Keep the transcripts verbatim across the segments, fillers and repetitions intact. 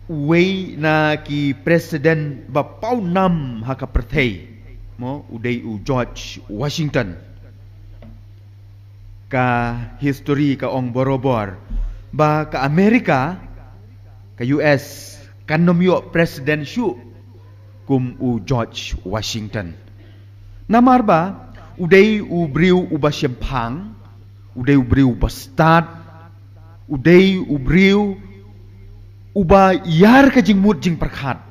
Uwei na ki president ba paw nam ha ka pyrthei, mo, u dei u George Washington. Ka history ka ong borobor ba ka America, ka U S, kan ym ïoh president shuh kum u George Washington. Namar ba u dei u briew uba shemphang, u dei u briew uba stad, u dei u briew uba ïar ka jingmut jingpyrkhat,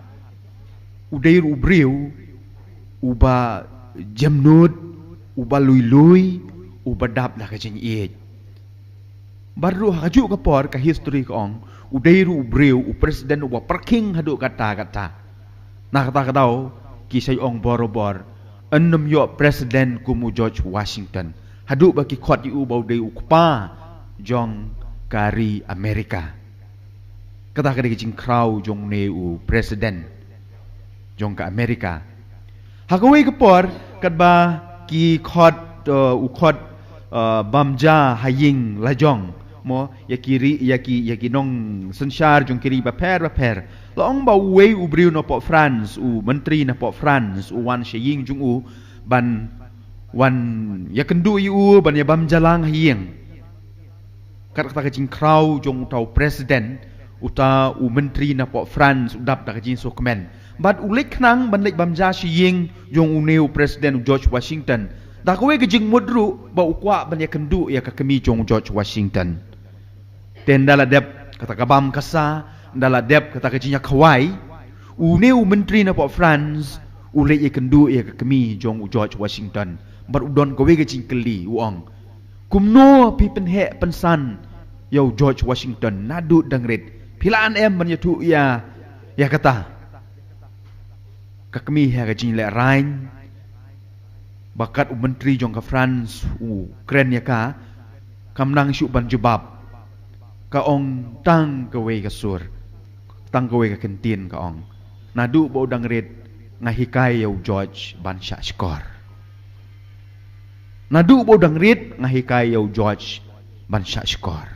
u dei u briew uba jemnud, uba lui lui, uba dap da ka jingïeit. Bad ruh ha kajuh ka por ka history ka ong, u dei ruh u briew, u president uba pyrkhing haduh katta katta. Na kata ka daw, ki sa ong borobor, yn ym ïoh president kum u George Washington, haduh ba ki khot ïa u ba u dei u kpa jong ka ri America. Kata ka dei ka jingkhraw jong une u president jong ka America. Ha kawei ka por, katba ki khot, uh, u khot, uh, bam ja ha ïing lajong, mo, ïa ki ri, ïa ki, ïa ki nongsynshar jong ki ri bapher bapher, la ong ba uwei u briew napoh France, u myntri napoh France, u wan sha ïing jong u ban wan ïakynduh ïa u, ban ïa bam ja lang ha ïing. Kat kata ka jingkhraw jong uta u president, uta u myntri napoh France u dap da ka jingsngewkmen. Bad u leit khnang ban leit bam ja sha ïing jong une u president u George Washington, da kawei ka jingmut ruh ba u kwah ban ïakynduh ïa ka kmie jong u George Washington. Te ynda la dep kata ka bam ka sa, ynda la dep kata ka jingïakhawai, une u myntri napoh France u leit ïakynduh ïa ka kmie jong u George Washington. Bad u don kawei ka jingkylli, u ong, kumno phi pynheh pynsan ïa u George Washington naduh dang rit? Phi la an em ban ïathuh ïa, ïa kata? Ka kmie ha ka jinglehrain, ba kat u myntri jong ka France u kren ïa ka, kam nang shuh ban jubab. Ka ong tang kawei ka sur, tang kawei ka kyntien, ka ong, naduh ba u dang rit nga hikai ïa u George ban shah shkor. Naduh ba u dang rit nga hikai ïa u George ban shah shkor.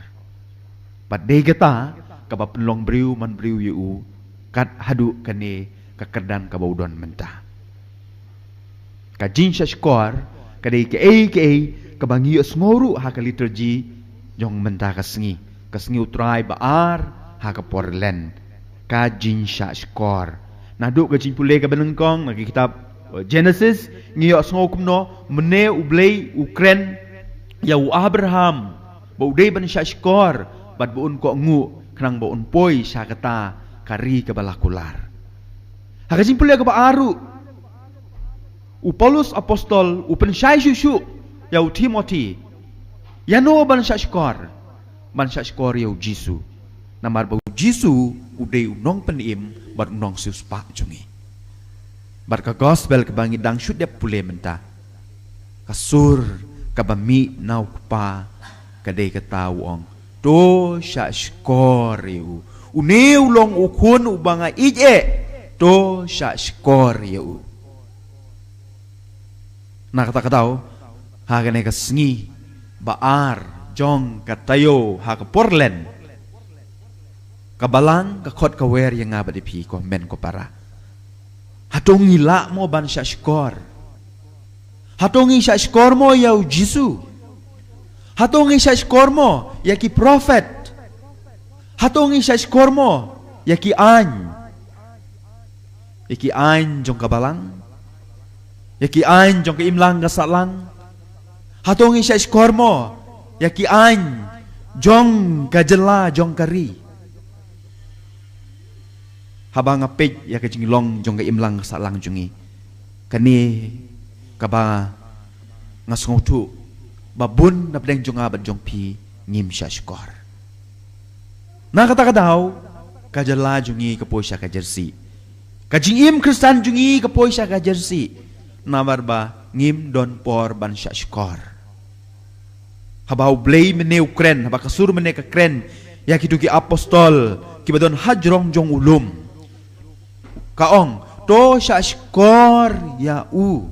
Bad dei kata kaba pynlong briew man briew ïa u kat haduh kane ka kyrdan kaba u don mynta. Ka jingshah shkor ka dei kaei kaei kaba ngi ïohsngew ruh ha ka liturgi jong mynta ka sngi, ka sngi U Trai ba ar ha ka por Lent. Ka jingshah shkor, naduh ka jingpule kaba nyngkong na ka kitab, eh, Genesis, ngi ïohsngew kumno mynne U Blei u kren ïa u Abraham ba u dei ban shah shkor bad ba un kohnguh khnang ba un poi sha kata ka ri kaba la kular. Ha ka jingpule kaba ar ruh, u Paulus apostol u pynshai shuh shuh ïa u Timothy ïano ban shah shkor, ban shah shkor ïa u Jisu. Namar ba u Jisu u dei u nongpynim bad u nongsiewspah jong ngi. Bad ka gospel kaba ngi dang shu dep pule mynta, ka sur kaba mih na U Kpa ka dei kata, u ong, to shah shkor ïa u. Une u long u Khun uba nga ïeit eh, to shah shkor ïa u. Na kata ka daw, ha kane ka sngi ba ar jong ka taïew ha ka por Lent, ka Balang ka khot ka wer ïa nga bad ïa phi, ko hynmen ko para. Hato ngi lah mo ban shah shkor? Hato ngi shah shkor mo ïa u Jisu? Hato ngi shah shkor mo ïa ki prophet? Hato ngi shah shkor mo ïa ki aiñ? Ïa ki aiñ jong ka Balang, ïa ki aiñ jong ka imlang ka sahlang? Hato ngi shah shkor mo ïa ki aiñ jong ka jylla, jong ka ri? Haba nga peit ïa ka jinglong jong ka imlang ka sahlang jong ngi, kane kaba nga sngewthuh ba bun na pdeng jong nga bad jong phi ngim shah shkor. Na kata ka daw, ka jylla jong ngi ka poi sha ka jyrsieh. Ka jingim Khristan jong ngi ka poi sha ka jyrsieh. Namar ba ngim don por ban shah shkor. Haba U Blei mynne u kren, haba ka sur mynne ka kren ïa kito ki apostol kiba don hajrong jong u lum, ka ong, to shah shkor ïa u.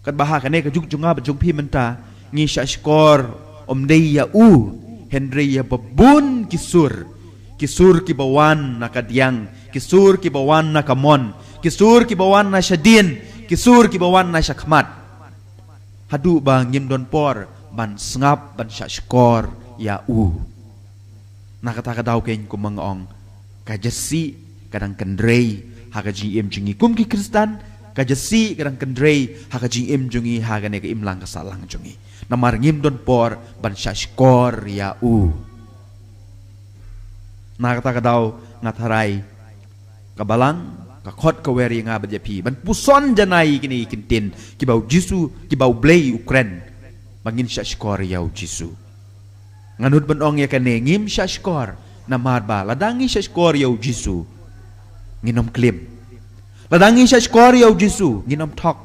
Katba ha kane ka juk jong nga bad jong phi mynta, ngi shah shkor ym dei ïa u, Hynrei ïa babun ki sur, ki sur kiba wan na ka diang, ki sur kiba wan na ka mon, ki sur kiba wan na shadien, ki sur kiba wan na shakhmat, haduh ba ngim don por ban sngap, ban shahshkor ïa u. Na kata ka daw keiñ, kum nga ong, ka jasi ka dang kynrei ha ka jingim jong ngi kum ki Khristan, ka jasi ka dang kynrei ha ka jingim jong ngi, ha kane ka imlang ka sahlang jong ngi. Namar ngim don por ban shahshkor ïa u. Na kata ka daw nga tharai ka Balang ka khot ka wer ïa nga bad ïa phi ban puson janai kine ki ktien kiba u Jisu, kiba U Blei u kren, ba ngin shahshkor ïa u Jisu. Nga nud ban ong ïa kane, ngim shahshkor, namar ba lada ngi shahshkor ïa u Jisu, ngin ym klim. Lada ngi shahshkor ïa u Jisu, ngin ym thok.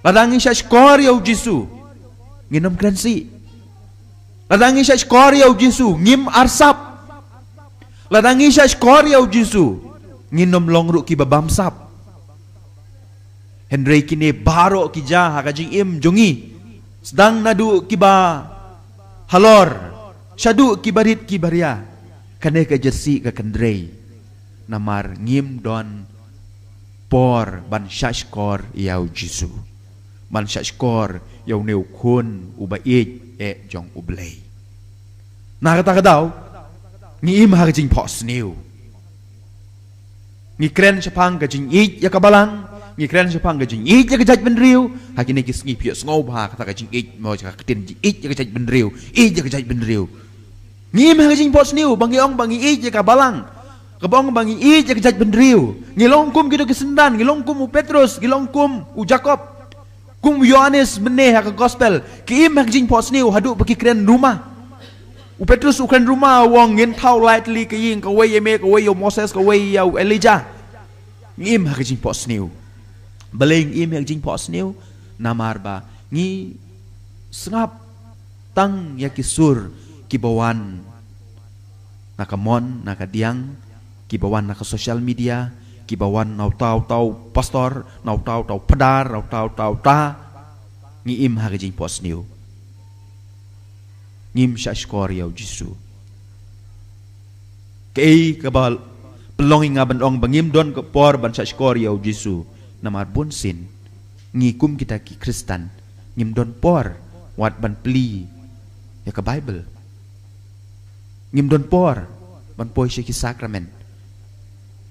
Lada ngi shahshkor ïa u Jisu, ngin ym kren sih. Lada ngi shahshkor ïa u Jisu, ngim arsap. Lada ngi shahshkor ïa u Jisu, ngin ym long ruh kiba bamsap. Hynrei kine baroh ki jia ha ka jingim jong ngi, sdang naduh kiba halor shaduh kiba rit kiba ria. Kane ka jasi ka kynrei, namar ngim don por ban shahshkor ïa u Jisu, ban shahshkor ïa une u Khun uba ïeit eh jong U Blei. Na kata ka daw, ngi im ha ka jingphohsniew. Ngi kren shaphang ka jingïeit ïa ka Balang, ngi kren shaphang ka jingïeit ïa ka jaitbynriew. Ha kine ki sngi phi ïohsngew bha kata ka jingïeit, mo, ka ktien jingïeit ïa ka jaitbynriew, ïeit ïa ka jaitbynriew. Ngi im ha ka jingphohsniew ba ngi ong ba ngi ïeit ïa ka Balang, kaba ong ba ngi ïeit ïa ka jaitbynriew. Ngi long kum kito ki synran, ngi long kum u Petrus, ngi long kum u Jakob, kum u Ïohannes mynne ha ka gospel, ki im ha ka jingphohsniew haduh ba ki kren rumah. U Petrus u kren rumah, u ong, ngin thaw lightly ka ïing, kawei ïa me, kawei ïa u Moses, kawei ïa u Elijah. Ngi im ha ka jingphohsniew. Balei ngi im ha ka jingphohsniew? Namar ba ngi sngap tang ïa ki sur kiba wan na ka mon, na ka diang, kiba wan na ka social media, kiba wan na uta uta u pastor, na uta uta u phadar, na uta uta uta. Ngi im ha ka jingphohsniew. Ngim shahshkor ïa u Jisu. Kaei kaba pynlong ïa nga ban ong ba ngim don ka por ban shahshkor ïa u Jisu? Namar bunsien ngi kum kita ki Khristan ngim don por wat ban plie ïa ka Baibl. Ngim don por ban poi sha ki sakramen.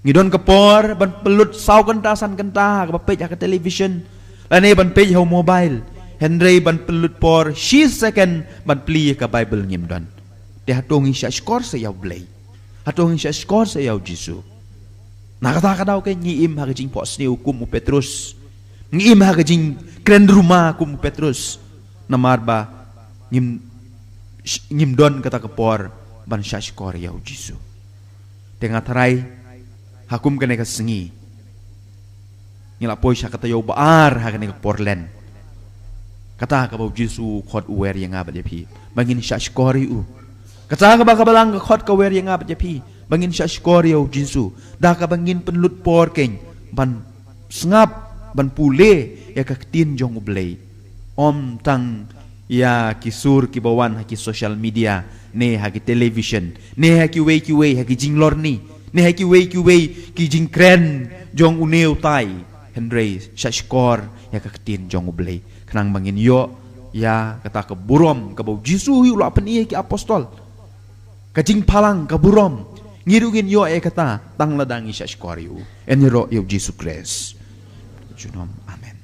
Ngi don ka por ban pynlut saw kynta san kynta ha kaba peit ha ka television, lane ban peit ha u mobile. Hynrei ban pynlut por shi second ban plie ïa ka Baibl ngim don. Te hato ngi shahshkor sa ïa U Blei? Hato ngi shahshkor sa ïa u Jisu? Na kata ka daw keiñ ngi im ha ka jingphohsniew kum u Petrus. Ngi im ha ka jingkren rumah kum u Petrus. Namar ba ngim, ngim don kata ka por ban shahshkor ïa u Jisu. Te nga tharai ha kum kane ka sngi ngi la poi sha ka taïew ba ar ha kane ka por len. Kata kaba u Jisu u khot u wer ïa nga bad ïa phi ba ngin shahshkor ïa u. Kata kaba ka Balang ka khot ka wer ïa nga bad ïa phi ba ngin shahshkor ïa u Jisu, da kaba ngin pynlut por keiñ ban sngap, ban pule ïa ka ktien jong U Blei. Ym tang ïa ki sur kiba wan ha ki social media, ne ha ki television, ne ha kiwei kiwei, ha ki jinglorni, ne ha kiwei kiwei ki jingkren jong une utai. Hynrei shahshkor ïa ka ktien jong U Blei, khnang ba ngin ïoh ïa kata ka burom kaba u Jisu hi u la pyni ïa ki apostol. Ka jingphalang, ka burom, ngi ruh ngin ïoh ïa kata tang lada ngi shahshkor ïa u. Yn ïaroh ïa u Jisu Khrist. Junom. Amen.